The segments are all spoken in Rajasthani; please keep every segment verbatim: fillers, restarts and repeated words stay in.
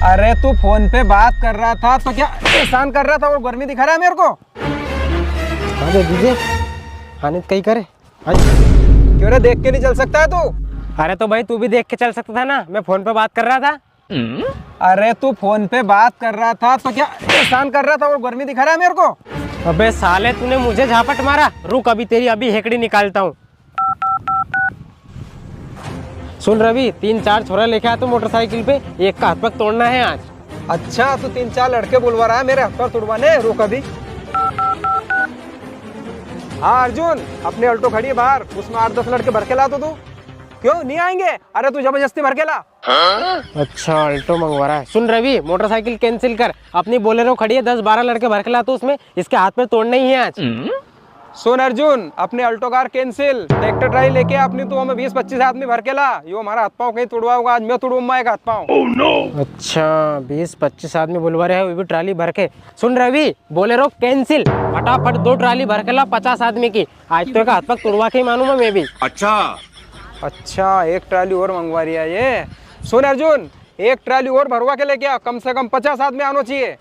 अरे तू फोन पे बात कर रहा था तो क्या एहसान कर रहा था और गर्मी दिखा रहा है मेरे को? अरे विजय, हानित कई करे। हाँ। क्यों रे, देख के नहीं चल सकता है तू? अरे तो भाई तू भी देख के चल सकता था ना, मैं फोन पे बात कर रहा था। अरे तू फोन पे बात कर रहा था तो क्या एहसान कर रहा था और गर्मी दिखा रहा है मेरे को? अबे साले तूने मुझे झापट मारा, रुक अभी तेरी अभी हेकड़ी निकालता हूँ। सुन रवि, तीन चार छोरा लेके आ तो मोटरसाइकिल पे, एक का हाथ पग तोड़ना है आज। अच्छा, तू तीन चार लड़के बुलवा रहा है मेरे हाथ पग तुड़वाने, रुक अभी। हाँ अर्जुन, अपनी अल्टो खड़ी है बाहर, उसमें आठ दस लड़के भर के ला तो तू। क्यों नहीं आएंगे? अरे तू जबरदस्ती भर के ला। अच्छा, अल्टो मंगवा रहा है। सुन रवि, मोटरसाइकिल cancel कर, अपनी बोलेरो खड़ी है, दस बारह लड़के भर के ला तो उसमें, इसके हाथ में तोड़ना ही है आज। सुन अर्जुन, अपनी Alto car cancel, tractor trolley लेके अपनी तू हमें बीस पच्चीस आदमी भर के ला। यो हमारा हाथ पाँव कई तुड़वाओगा, आज मैं तुड़वाऊंगा एक हाथ पाँव। अच्छा, बीस पच्चीस आदमी बुलवा रहे हैं, वो भी ट्राली भर के। सुन रवि, बोलेरो cancel, फटाफट दो ट्राली भर के ला पचास आदमी की। आज तो एक हाथ पग तुड़वा के ही मानूंगा मैं भी। अच्छा। अच्छा, एक ट्राली और मंगवा रही है ये। सुन अर्जुन, एक ट्राली और भरवा के लेके आ, कम से कम पचास आदमी आनो चाहिए।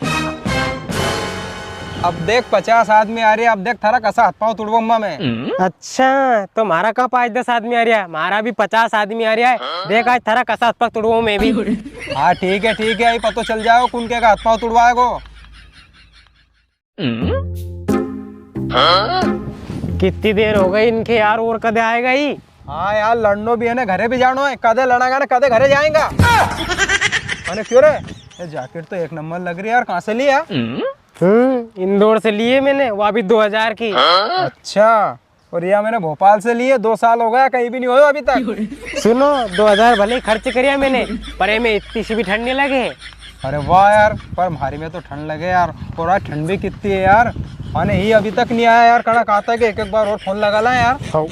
अब देख, पचास आदमी आ रहे हैं, अब देख थारा कसा हाथ पाँव तुड़वाऊंगा मैं। अच्छा, तो म्हारा का पाँच दस आदमी आ रहा है, म्हारा भी पचास आदमी आ रहा है। देख आज थारा कसा हाथ पग तुड़वाऊं मैं भी। हाँ ठीक है, ठीक है, अभी पतो चल जाओ कुण के का हाथ पाँव तुड़वाएगो। कितनी देर हो गई इनके यार, और कदे आएगा ही? हाँ यार, लड़नो भी है ना, घरे भी जानो है। कदे लड़ांगा ना, कदे घरे जाएंगा। अरे क्यों रे, ये जैकेट तो एक नंबर लग रही है यार, कहाँ से लिया? हम्म, इंदौर से लिए मैंने, वो भी दो हजार की। अच्छा, और या मैंने भोपाल से लिए, दो साल हो गया, कहीं भी नहीं होयो अभी तक। सुनो, दो हजार भले ही खर्च करिया मैंने, पर ये में इतनी सी भी ठंड नहीं लगे। अरे वाह यार, पर म्हारी में तो ठंड लगे यार, और आज ठंड भी कितनी है यार। माने ही अभी तक नहीं आया यार, कड़ा कहता है कि एक एक बार और फोन लगा ला यार। हाँ।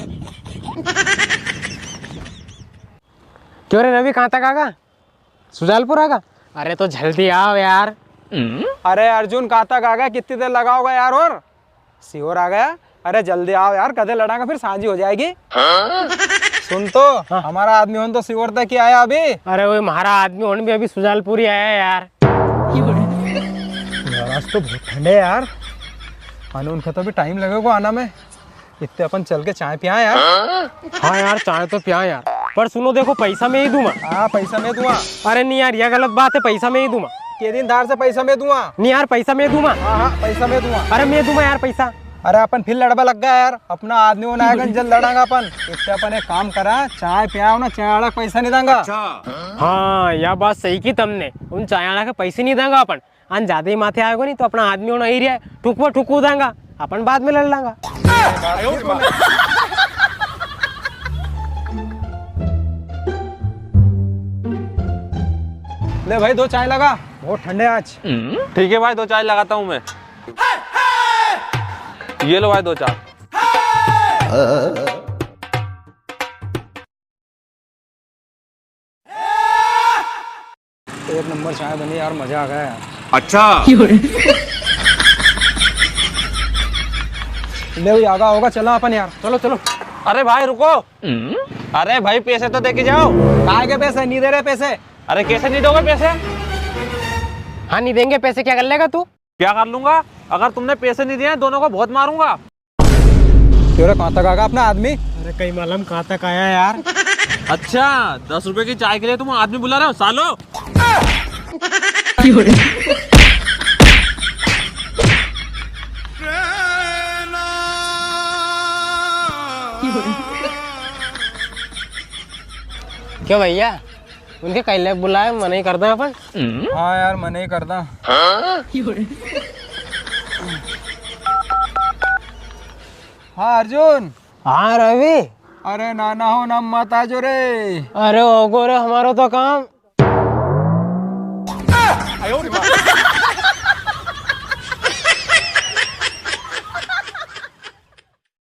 क्यों रे रवि, कहाँ तक आगा? सुजालपुर आगा? अरे तो जल्दी आओ यार। अरे अर्जुन, कहाँ तक आगा, कितनी देर लगाओगा यार? और सीहोर आ गया। अरे जल्दी आओ यार, कदे लड़ांगा फिर, सांझी हो जाएगी। हाँ? सुन तो, हाँ। हमारा आदमी होन तो सीहोर तक ही आया अभी। अरे वो हमारा आदमी होन भी अभी सुजालपुर ही आया है यार। यार आज तो बहुत ठंड है यार, अने उनका तो अभी टाइम लगेगा आना में। इतने अपन चल के चाय पिया यार। हाँ यार, चाय तो पिया यार, पर सुनो, देखो, पैसा मैं ही दूंगा। हाँ, पैसा मैं दूंगा। अरे नहीं यार, यह गलत बात है, पैसा मैं ही दूंगा। के दिन धार से पैसा मैं दूंगा। नहीं यार, पैसा मैं दूंगा। हाँ, हाँ, पैसा मैं दूंगा। अरे मैं दूंगा यार पैसा। अरे अपन फिर लड़बा लग गया यार, अपना आदमी होना आएगा, जल्द लड़ांगा अपन। इतने अपन एक काम करा, चाय पियाओ ना, चाय वाला पैसा नहीं देंगा। अच्छा। हाँ, यह बात सही की तमने, उन चाय वाला के पैसे नहीं देंगा अपन। अन ज्यादा ही माथे आएगो नी तो अपना आदमी होना ही रिया है, ठुकवा ठुकू दांगा, अपन बाद में लड़ लांगा। ले भाई, दो चाय लगा, बहुत ठंडे आज। ठीक है भाई, दो चाय लगाता हूँ मैं। ये लो भाई, दो चाय। एक नंबर चाय बनी यार, मजा आ गया यार। अच्छा। ले भाई, आगा होगा, चला अपन यार। चलो, चलो। अरे भाई रुको। अरे भाई, पैसे तो दे के जाओ। काय के पैसे? नहीं दे रहे पैसे। अरे कैसे नहीं दोगे पैसे? हाँ, नहीं देंगे पैसे, क्या कर लेगा तू? क्या कर लूंगा? अगर तुमने पैसे नहीं दिए, दोनों को बहुत मारूंगा। क्यों रे, कहाँ तक आगा अपना आदमी? अरे कई मालूम कहाँ तक आया यार। अच्छा, दस रुपए की चाय के लिए तुम आदमी बुला रहे हो सालो? क्यों भैया, उनके कैले बुलाए, मना ही कर दा अपन। हाँ यार, मना ही कर दा। हाँ अर्जुन। हाँ रवि। अरे नाना हो ना, मत आजो रे। अरे होगो रे, हमारो तो काम।